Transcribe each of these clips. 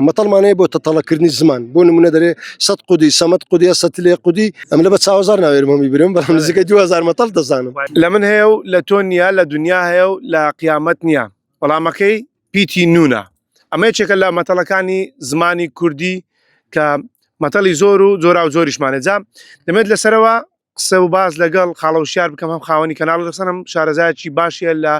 مەتەڵمان هەیە بۆ تەتەڵەکردنی زمان بۆ نمونە دەرێ سەد قودی سەمەد قودیە سەتلێ قودی ئەم لە بە چاوەزار ناوێرم هەمی برم بەڵام نزیکەی 2000 مەتەڵ دەزانم. لە من هەیە و لە تۆ نییە لە دونیا هەیە و لە قیامەت نییە وەڵامەکەی پیتی نونە ئەمە یەکێکە لە مەتەڵەکانی زمانی کوردی کە مەتەڵی زۆر و جۆراو جۆریشمانە جا دەمێت لەسەرەوە قسە و باس لەگەڵ خاڵە وشیار بکەم هەم خاوەنی کەناڵ دەسەن هەم شارەزایەکی باشیە لە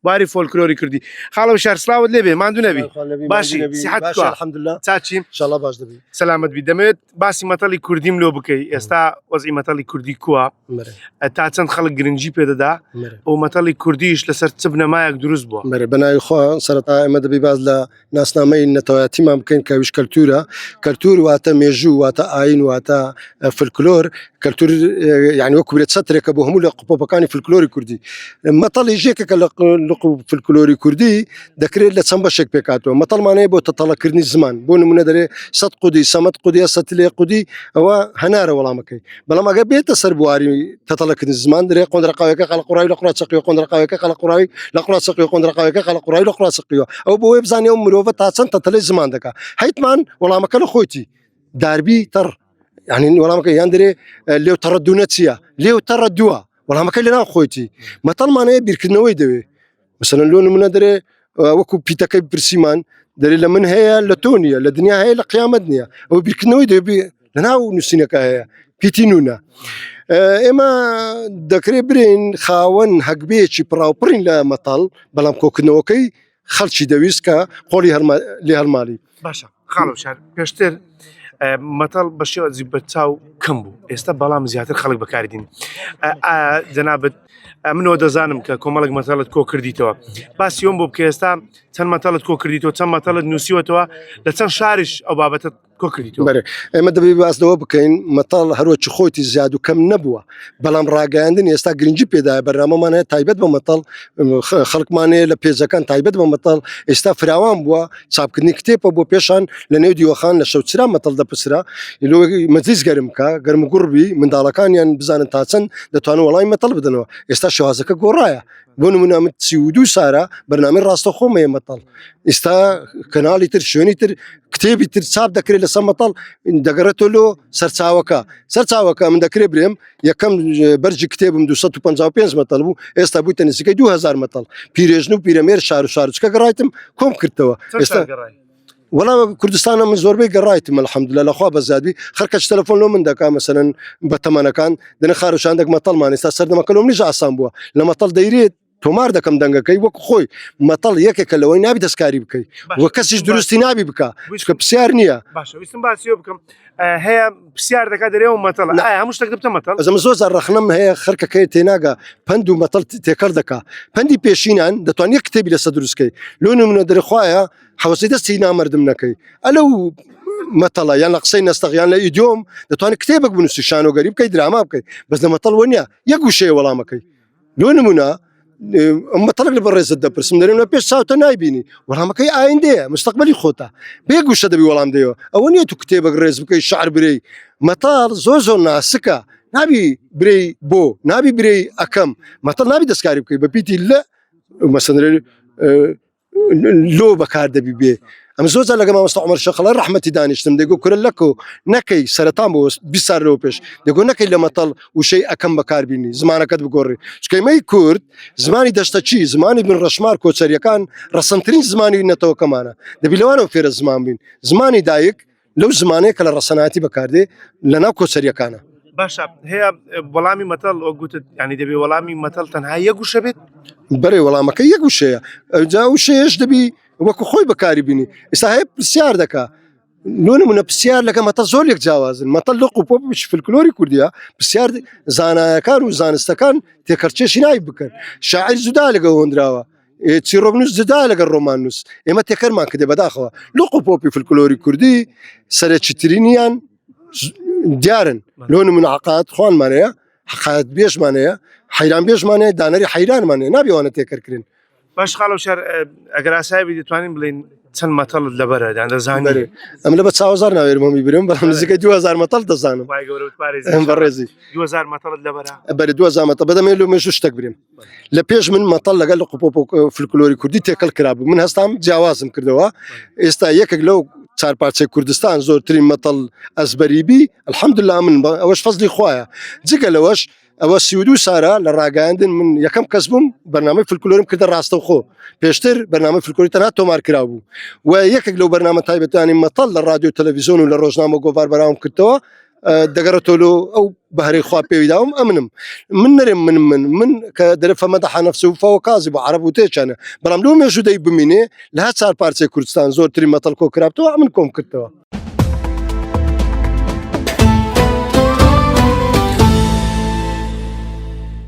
باری فۆلکلۆری کوردی خاڵە وشیار سلااوت لێبێ ماندوو نەبی باشی سیحەت باش کوا؟ الحمدلله چاچی ان شاء الله باش دەبی سەلامەت بی دەمەوێت باسی مەتەڵی کوردیم لۆ بکەی ئێستا وەزعی مەتەڵی کوردی کووە مەرێ تا چەند خەڵک گرنگی پێدەدا مەرێ و مەتەڵی کوردیش لەسەر چ بنەمایەک دروست بووە مەرێ بەناوی خوا سەرەتا ئێمە دەبی باس لە ناسنامەی نەتەوایەتیمان بکەین کە ئەویش کەلتورە کەلتور واتە مێژوو واتە ئاین واتە فلکلۆر کەلتور یعنی وەکو برێت چەترێکە بۆ هەموو لە قوپۆپەکانی فلکلۆری کوردی مەتەڵی ژێکێکە لە لق و فلکلۆری کوردی دەکرێت لە چەند بەشێک پێکاتەوە مەتەڵمانەیە بۆ تەتەڵەکردنی زمان بۆ نمونە دەرێ سەد قودی سەمەد قودیە سەتلێ قودی ئەوە هەنارە وەڵامەکەی بەڵام ئەگەر بێتە سەر بواری تەتەڵەکردنی زمان درێ قۆندرەقاوەکە قەڵقڕاوی لە قڕا چەقیوە قۆندرەقاوەکە قەڵقڕاوی لە قڕا چەقیوە قۆندرەقاوەکە قەڵقڕاوی لە قڕا چەقیوە ئەو بۆ بزانێ ئەو مرۆڤە تا چەند تەتەلەی زمان دەکا هەیتمان وەڵامەکە لە خۆیتی داربی تەڕ یعنی وەڵامەکە یان درێ لێو تەڕەدوونە چییە لێو تەڕەدووە وەڵامەکە لەناو خۆیتی مەتەڵمانەیە بیرکردنەوەی دەوێ مثلەن لۆ نمونە دەرێ وەکو پیتەکەی پرسیمان دەرێ لە من هەیە لە تۆ نییە لە دنیا هەیە لە قیامەت نییە ئەو بیرکردنەوەی دەبێ لەناو نووسینەکە هەیە پیتی نونە ئێمە دەکرێت برین خاوەن هەگبەیەکی پڕاوپڕین لە مەتەڵ بەڵام کۆکردنەوەکەی خەڵکی دەویست کە قۆڵی لێ هەڵماڵی باشە خاڵ شار پێشتر مەتەڵ بە شێوازی بەرچاو کەم بوو ئێستا بەڵام زیاتر خەڵک بەکاری دین جەنابەت منەوە دەزانم کە کۆمەڵک مەتەڵت کۆ کردیتەوە باسیۆم بۆ بکە ئێستا چەند مەتەڵت کۆ کردیتەوە چەند مەتەڵت نووسیوەتەوە لە چەند شاریش ئەو بابەتە کۆ کردیتەوە بەرێ ئێمە دەبێ باس لەوە بکەین مەتەڵ هەروەکی خۆیتی زیاد و کەم نەبووە بەڵام ڕاگەیاندن ئێستا گرنگی پێدایە بەرنامەمان هەیە تایبەت بە مەتەڵ خەڵکمان هەیە لە پێجەکان تایبەت بە مەتەڵ ئێستا فراوان بووە چاپکردنی کتێبە بۆ پێشان لە نێو دیوەخان لە شەوچرا مەتەڵ دەپسرا مەجلیس گەرم بکە گەرم و گوڕ بی منداڵەکانیان بزانن تا چەند دەتوانن وەڵامی مەتەڵ بدەنەوە ئێستا شێوازەکە گۆڕایە بۆ نمونە من 32 سارە بەرنامەی ڕاستەخۆم هەیە مەتەڵ ئێستا کەناڵی تر شوێنی تر کتێبی تر چاپ دەکرێت لەسەر مەتەڵ دەگەڕێتەوە لۆ سەرچاوەکە سەرچاوەکە من دەکرێت برێم یەکەم بەرجی کتێبم 255 مەتەڵ بوو ئێستا بوویتە نزیکەی 2000 مەتەڵ پیرێژن و پیرەمێر شار و شارچکە گەڕایتم کۆم کردەوە ئێستا وەڵا کوردستانە من زۆربەی گەڕایتم الحمدلله لەخوا بەزیادبی خەرکەش تەلەفۆن لۆ من دەکا مەسەلەن بە تەمەنەکان دەنە خاروشاندێک مەتەڵمان ئێستا سەردەمەکە لۆ منیش ئاسان بووە لە مەتەڵ دەیرێت تۆمار دەکەم دەنگەکەی وەک خۆی مەتەڵ یەکێکە لەوەی نابی دەستکاری بکەی و کەسیش دروستی نابی بکە چکە پرسیار نییە باشە ویستم باسیەوە بکەم هەیە پرسیار دەکات دەرێ و مەتەڵ ئایا هەموو شتێک دەبتە مەتەڵ ئەزم زۆر جار ڕەخنەم هەیە خەرکەکەی تێناگا پەند و مەتەڵ تێکەڵ دەکا پەندی پێشینان دەتوانێت یەک کتێبی لەسەر دروستکەی لۆ نمونە دەرخوایە حەوەسی دەستی نامەردم نەکەی ئەلەو مەتەڵە یان لە قسەی نەستەق یان لە ئیدیۆم دەتوانێت کتێبێک بنووسی شانۆگەری بکەی دراما بکەی بەس لە مەتەڵ وە نییە یەک وشەیە وەڵامەکەی لۆ نمونە ئەم مەتەڵێک لە بەڕێزت دەپرسم دەرێم لە پێش چاوتە نایبینی وەڵامەکەی ئایندەیە مستەقبلی خۆتە بێ گوشە دەبی وەڵام دەیەوە ئەوە نییە تو کتێبێک ڕێز بکەی شعر برێی مەتەڵ زۆر زۆر ناسکە نابی برێی بۆ نابی برێی ئەکەم مەتەڵ نابی دەستکاری بکەی بە پیتی لە مەسەن لۆ بەکار دەبی بێ ئەم زۆر جار لەگە مامۆستا عمر شەقڵە ڕەحمەتی دانیشتم دەگو کورە لەکۆ نەکەی سەرەتان بۆ 20 سال لەوە پێش دەگو نەکەی لە مەتەڵ وشەی ئەکەم بەکاربینی زمانەکەت بگۆڕی چکەی کورد زمانی دەشتەچی زمانی بن ڕەشمار کۆچەریەکان ڕەسەنترین زمانی نەتەوەکەمانە دەبی لەوانەوە فێرە زمان بین زمانی دایک لەو زمانەیە کە لە ڕەسەنایەتی بەکاردێ لە ناو کۆچەریەکانە. باشە هەیە وەڵامی مەتەڵ وەک گوتت ینی دەبێ وەڵامی مەتەڵ تەنها یەک وشە بێت؟ بەرێ وەڵامەکە یەک وشەیە ئەوجا وشەیەش دەبی وەکو خۆی بەکاری بینی ئێستا هەیە پرسیار دەکا لۆ نمونە پرسیار لەگە مەتەڵ زۆر لێک جیاوازن مەتەڵ لق و پۆپیش فلکلۆری کوردیە پرسیار زانایەکان و زانستەکان تێکەڵچێشی ناوی بکەن شاعیر جودا لەگە هۆنراوە چیڕۆکنووس جدا لەگەڵ ڕۆماننووس ئێمە تێکەرمان کردێ بەداخەوە لق و پۆپی فلکلۆری کوردی سەرەکیترینیان دیارن لۆ نمونە عقات خوانمان هەیە حقات بێژمان هەیە حەیران بێژمان هەیە دانەری حەیرانمان هەیە نابێ وانە تێکەرکرێن باش خاڵە شار ئەگەر ئاسایی دەتوانین بڵێین چەند مەتەڵت لەبەرە دان دەزانی ئەم لە بە چاوەزار ناوێرم هەمی برم بەڵام نزیکەی 2000 مەتەڵ دەزانم ئەم بەڕێزی 2000 مەتەڵت لەبەرە بەرێ 2000 مەتەڵ بەدەمێ لۆ مێژوو شتێک برێم لە پێش من مەتەڵ لەگەڵ لە قوپۆپ فلکلۆری کوردی تێکەڵ کرابوو من هەستام جیاوازم کردەوە ئێستا یەکێک لەو چار پارچەی کوردستان زۆرترین مەتەڵ ئەزبەری بی الحمدلله من ئەوەش فەزلی خوایە جگە لەوەش ئەوە 32 سارە لە ڕاگەیاندن من یەکەم کەس بووم بەرنامەی فلکلۆرم کردە ڕاستەوخۆ پێشتر بەرنامەی فلکلۆری تەنها تۆمار کرا بوو و یەکێک لەو بەرنامە تایبەتانی مەتەڵ لە ڕادیۆ تەلەڤیزیۆن و لە ڕۆژنامە گۆڤار بەراوم کردەوە دەگەڕێتەوە لۆ ئەو بەهرەی خوا پێوی داوم ئەمنم من نەرێم من من من کە دەرێ فەمەدەحە نەفسه فهو کاذب عەرەب وتێچانە بەڵام لەو مێژوو دەی بمینێ لە هەر چار پارچەی کوردستان زۆرترین مەتەڵ کۆ کرابتەوە ئەمن کۆم کردەوە.